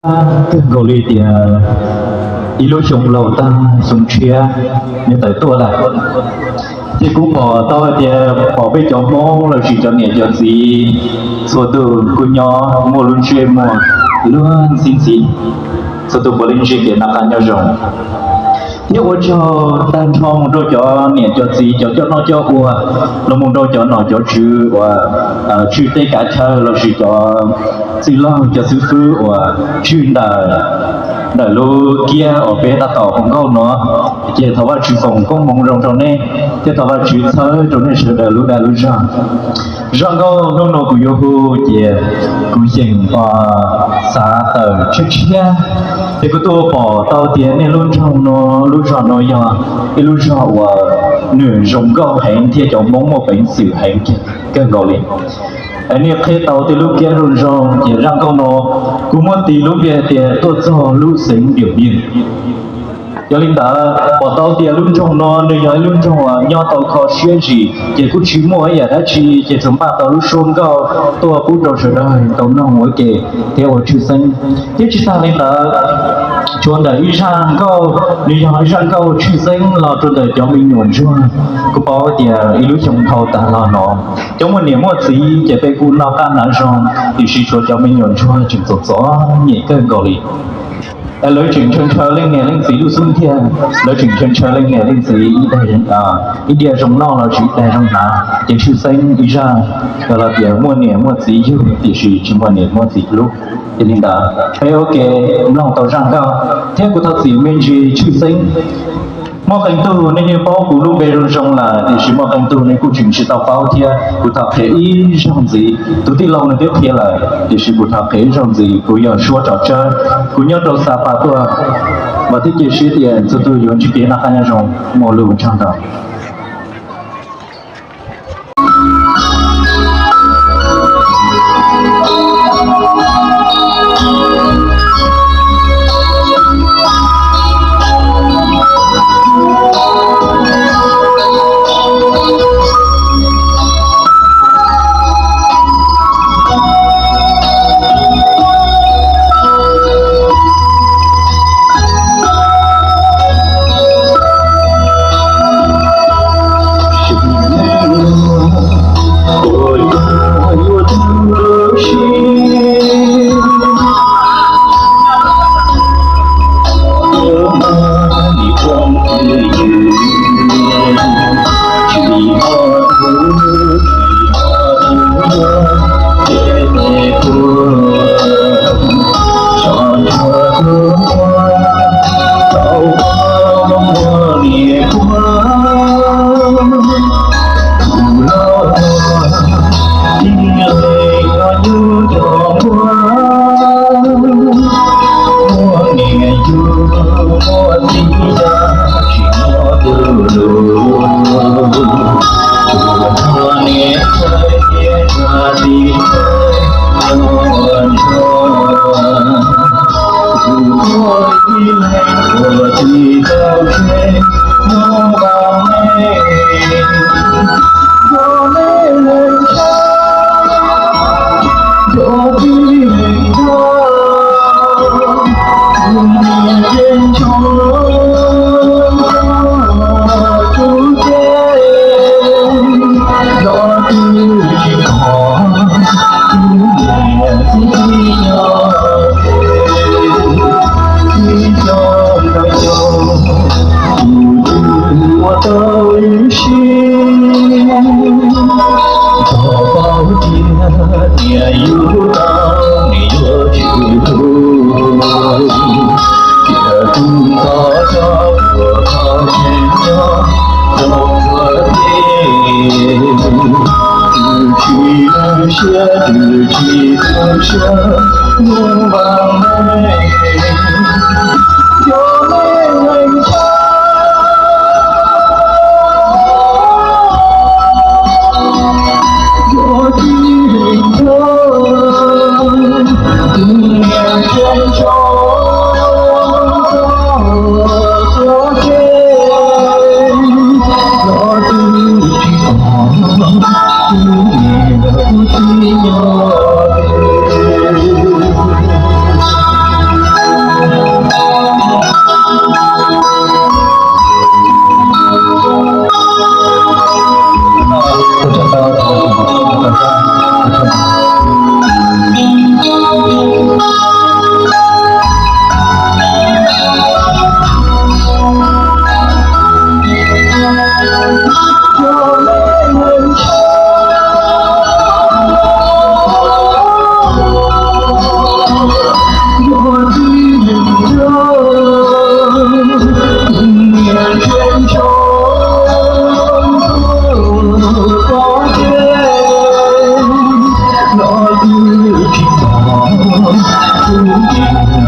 Kawg nkaus li tias ib lub xyoo laus tag xyoo tshiab nws tawm tuaj lawm. Ces kuv pom tau hais tias pom peb cov Hmoob los sis cov niam cov txiv txhua tus kuj nyob muaj lub ntsej muag luag ntxhi ntxhi, txhua tus puav leej ntsib kev noj qab nyob zoo. Thiab ua tsaug tag nrho mus rau cov niam cov txiv cov coj noj coj ua, los mus rau cov nom cov tswv uas tswj teb kav chaw los sis cov txwj laug cov xib fwb uas tswj ntawm, ntawm lub kiab uas peb tab tom hu nkauj no. Ces thov Vajtswv foom koob hmoov zoo rau nej, thiab thov Vajtswv txhawb rau nej sawv daws lub dag lub zog. Zaj nkauj hnub no kuv yuav hu ces kuv xyeem xav tawm tshiab tshiab, ces kuv tuaj pom tau tias nej lub nroog no, lub zos no yog ib lub zog uas nws zoo nkauj heev thiab cov Hmoob muaj peev xwm heev kawg nkaus li. Nej qhia tau tej lub kiab zoo zoo ces zaj nkauj no kuv muab tis lub npe hais tias tuaj txog lub xeev Diam Npiaj. Yog li ntawd pom tau tias lub nroog no nws yog ib lub nroog uas nyob tau kho siab zim ces kuj tsis muaj ib yam dab tsi ces tsuas npaj tau lub suab nkauj tuaj pub rau sawv daws tau mloog ua ke thiab ua tshwj xeeb. Thiab tsis tag li ntawd, tshuav ntawm ib zaj nkauj, nws yog ib zaj nkauj tshwj xeeb los rau ntawm cov me nyuam ntsuag. Kuv paub tias ib lub xyoo dhau tas los no, cov muaj niam muaj txiv ces peb kuj noj qab hnav zoo, tiam sis tshuav cov me nyuam ntsuag tseem txom txom nyem kawg nkaus li. Lawv tseem ntshaw ntshaw leej niam leej txiv lub xub ntiag, lawv tseem ntshaw ntshaw leej niam leej txiv ib diav zoo noj los sis ib diav zoo hnav, ces tshwj xeeb ib zaj los tias muaj niam muaj txiv yug tiam sis tsis muaj niam muaj txiv hlub. Yog li ntawd peb ua ke mloog tau zaj nkauj thiab kuv thov txim me ntsis tshwj xeeb. Muaj qee tug nej yeej paub kuv lub npe zoo zoo lawm tiam sis muaj qee tug nej kuj tseem tsis tau paub thiab kuv thov qhia ib zaug ntxiv. Tus tij laug nws twb qhia lawm tiam sis kuv thov qhia ib zaug ntxiv, kuv yog Suab Tsom Tsawb, kuv nyob rau Xa Pas Tuaj. Vam thiab cia siab tias txhua tus yuav ntsib kev noj qab nyob zoo, muaj lus tsaug ntau.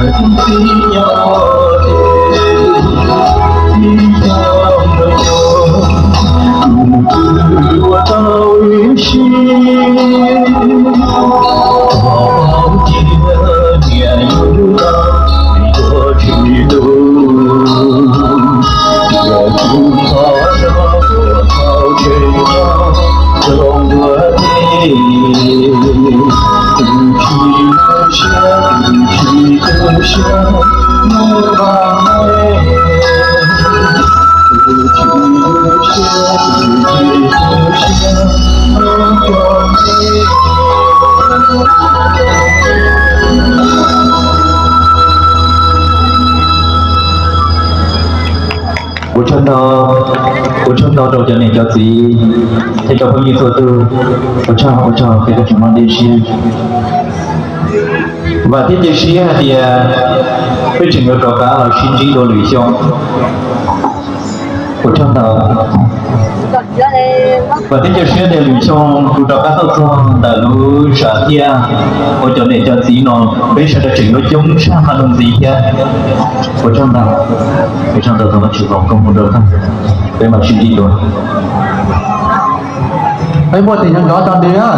Ua tsaug ntau, ua tsaug ntau rau cov niam cov txiv thiab cov phooj ywg txhua tus. Ua tsaug, ua tsaug, peb tseem muaj dej siab. Vam thiab cia siab hais tias peb tseem yuav rov qab los sib ntsib dua lwm xyoo. Ua tsaug ntau. Vam thiab cia siab tias lwm xyoo kuv rov qab tuaj txog ntawm lub sam thiaj ua cov niam cov txiv no, peb sawv daws tseem yuav coob tshaj qhov no ntxiv thiab. Ua tsaug ntau, ua tsaug ntau, thov Vajtswv foom koob hmoov rau koj, peb mam sib ntsib dua. Peb muaj tim no nkawd tau nti na.